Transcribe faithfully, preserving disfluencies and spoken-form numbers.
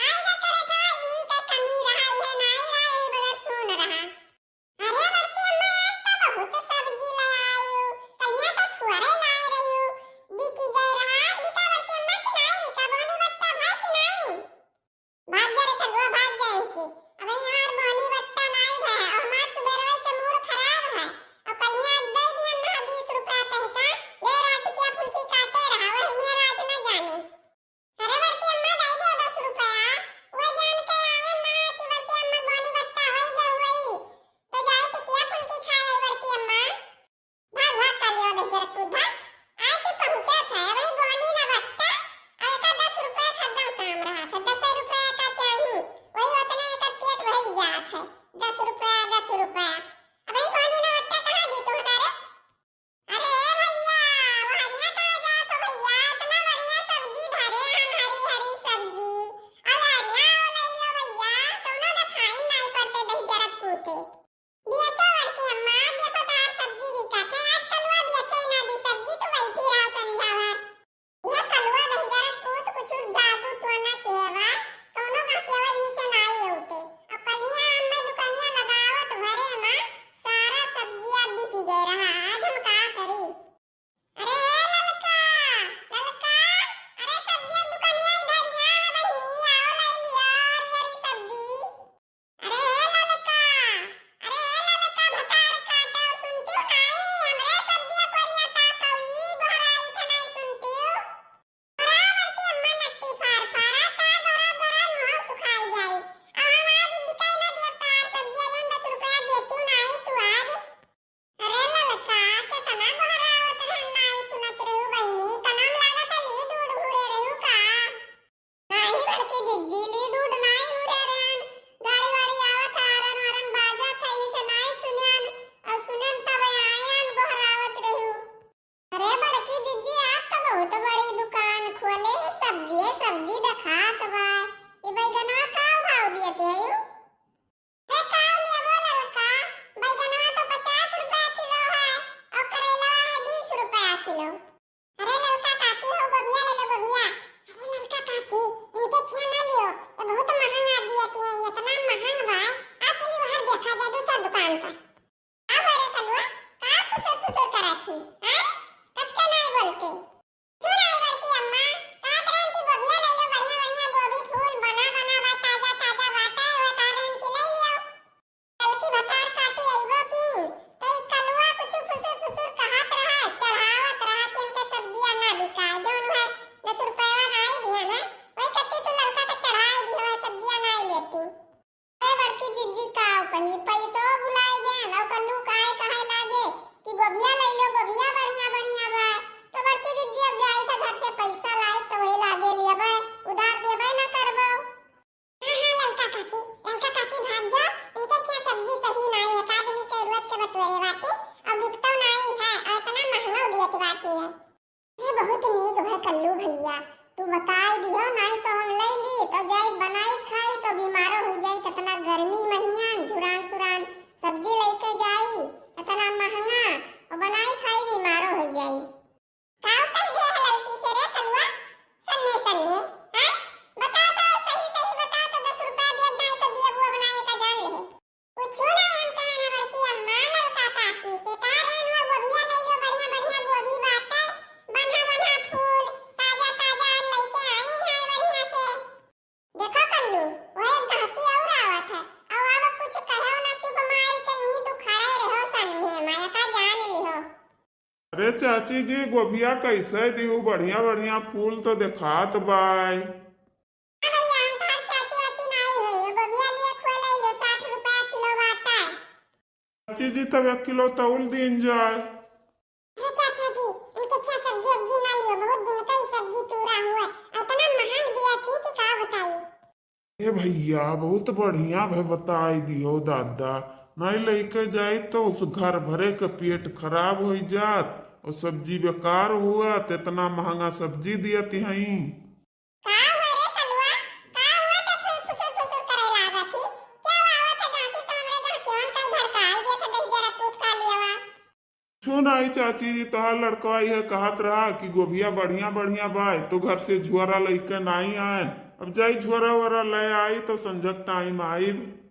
आई का करे था, ई का कमी रहा, ये नाई रहा, ये बगैर सुन रहा। अरे बड़की अम्मा, आज तो बहुत सब्जी ले आयु, कलिया तो थोड़े लाए रही, बिकी गए रहा, बिका बड़की अम्मा कि नाई बिका, बोनी बट्टा भाई कि नाई? भाग जा रे कलुआ, भाग जा ऐसे। अबे यार, बोनी बट्टा नाई है, और हमार सुबेरवे से मूड खराब है, और कलिया दे दिया ना बीस रुपया कह का, ले रात के फुल्की काटे रहा, वही में रात न जाने। अरे बड़की अम्मा, दे दो दस रुपया। वो जान के आयन ना कि बड़की अम्मा बोनी बट्टा होई गए होई। तो जाए के किया फुल्की खाए आई बड़की अम्मा। भाग, भाग, कालिया दे जरा कूद, भाग। आज ही पहुँचा था, अबही बोनी ना बट्टा, और एका दस रुपया खरीदल काम रहा था, दस रुपया का चाही, वही उतने एकर पेट भर जात है, दस रुपया, दस रुपया। अबही बोनी ना बट्टा कहाँ दी तू हटा रे? अरे ए भैया, वहरिया कहाँ जात हो भैया? इतना बढ़िया सब्जी धरे हन, हरी हरी सब्जी। अरे हरिया हो ले लियो भैया, कौनो देखाई नाई पड़ते दही जरत पूते। बियचो बड़की अम्मा, देखो तार सब्जी बिकत है। आजकल वह बियचो ही ना दी सब्जी, तो बैठी रहो संझा भर। यह कलुआ दहिजरा पूत कुछ जादू टोना केवा, कौनो का केवा इनसे नाई होते। अब कलिया अम्मा दुकानिया लगावत भरे मा सारा सब्जिया बिक गए रहा। आज हम का करी? अरे हे ललका, ललका, अरे सब्जिया दुकानिया इधर यहाँ है बहिनी, आओ ले लियो हरी हरी सब्जी। अरे ए ललका, अरे ए ललका भतार काटो, सुनतिउ नाई? हमरे सब्जिया कोरिया ताकउ, ई गोहराई थे नाई सुनतिउ? बराबर की अम्मा नट्टी फार फारा, ता गोरा गोरा मुँह सुखाई जाई। आ हम आज बिकाई ना देब तहार सब्जिया, लेन दस रुपया देतिउ नाई तू आज। अरे ललका, केतना गोहरावत रहन, नाई सुनत रहू बहिनी, कनम लागत है लीड उड घूरे रहू का? नाही बड़की जिज्जी, लीड उड नाही उड़े रहन। गाड़ी वाड़ी आवत है, हॉर्न वॉर्न बाजत है, इसे नाही सुनेन। और सुनेन तब आयन गोहरावत रहू। अरे बड़की जिज्जी, आज तो बहुत बड़ी दुकान खोले है, सब्जी है, सब्जी देखात बा। ये बैगनवा का भाव दिए थे यू? अरे का लेबो ललका, बैगनवा तो पचास रुपया किलो है और करेलवा है बीस रुपया किलो। अरे ललका काकी हो, गोभिया ले लो, गोभिया। अरे ललका काकी, इनके खिया ना लियो, ये बहुत महंगा दिए थे, इतना महंग बा। आ चली बाहर देखा जाए दूसर दुकान पर। का हो रे कलुआ, का फुसुर फुसुर करत ही, हैं? कसके नाई बोलते? सुन आई बड़की अम्मा, कहत रहन कि गोभिया ले लो, बढ़िया बढ़िया गोभी फूल बना बना बा, ताजा ताजा बाटे, वह कहत रहन कि ले लियो। ललकी भतार काटी अइबो की, तो ई कलुआ कुछ फुसुर फुसुर कहत रहा, चढ़ावत रहा कि हमके सब्जिया ना बिकाए, जौन है दस रुपया नाई दिया ना, वही कत्ती तू ललका के चढ़ाई दियो है, सब्जिया नाई लेती। ए बड़की जिज्जी काव कही, पैसो भुलाए गए, और कल्लू काहे कहे लागे कि गोभिया ले लो, गोभिया बढ़िया बढ़िया बा, तो बड़की जिज्जी अब जाई था घर से पैसा लाई, तो वही लागे लिया बा, उधार देबे ना करबो। हाँ, हाँ, ललका काकी, ललका काकी भाग जाओ, इनके खिया सब्जी सही नाई है, का आदमी के रोज के बटोरे बाटी, और बिकतो नाई है, और इतना महंगा दियत बाटी है। ये बहुत नीक भय कल्लू भैया, तू बताई दियो, नाई तो हम ले ली, तो जाई बनाई खाई, तो बीमारो हो जाई, कितना गर्मी महियान, झुरान सुरान सब्जी लेके जाई, इतना महंगा, और बनाई खाई बीमारो हो जाई। काऊ कह दे है ललकी से रे कलुआ? सन्ने सन्ने, हैं? बता तो, सही सही बता तो, दस रुपया दे, नाई तो दिए बुआ बनाए का जान ले। कुछु नाई हम कहे ना बड़की अम्मा, ललका काकी से कहा रहे ना, गोभिया ले लो, बढ़िया बढ़िया गोभी बाटे, बन्हा बन्हा फूल, ताजा ताजा लइके आई है बढ़िया से। देखो कल्लू, वह एक गहकी और आवत है, और अब कुछ कहो ना, चुप मार के यहीं तू खड़े रहो, संगे माया का जान लिहो। अरे चाची जी, गोभिया कैसे दिहू? बढ़िया बढ़िया फूल तो देखात बाय। हाँ भैया, हम तहार चाची वाची नाई हुई, गोभिया लिए खुआ ले लो, साठ रुपया किलो बाटा। चाची जी, तब एक किलो तौल दीन जाए। अरे चाचा जी, इनके अच्छा सब्जी उब्जी ना लियो, बहुत दिन का ही सब्जी तूरा हुआ, इतना महंग दिया थी कि का बताई। ए भैया, बहुत बढ़िया भे बताई दियो दादा, नहीं लेके जाई तो उस घर भरे के पेट खराब हो जात और सब्जी बेकार हुआ, तो इतना महंगा सब्जी दियत हई। का हुआ रे कलुआ? का हुआ तो फुसुर फुसुर फुसुर करे लागत ही? क्या हुआ, आवत है गाँठी तो हमरे गाँठियन का ही भड़काई देत है, दही जरा कूद का लियावा। सुन आई चाची जी, तोहार लड़कवा यह कहत रहा कि गोभिया बढ़िया बढ़िया बाय, तो घर से झुआरा लइके नाई आयन, अब जाई झोरा वोरा ले आई, तो संझक टाइम आइब।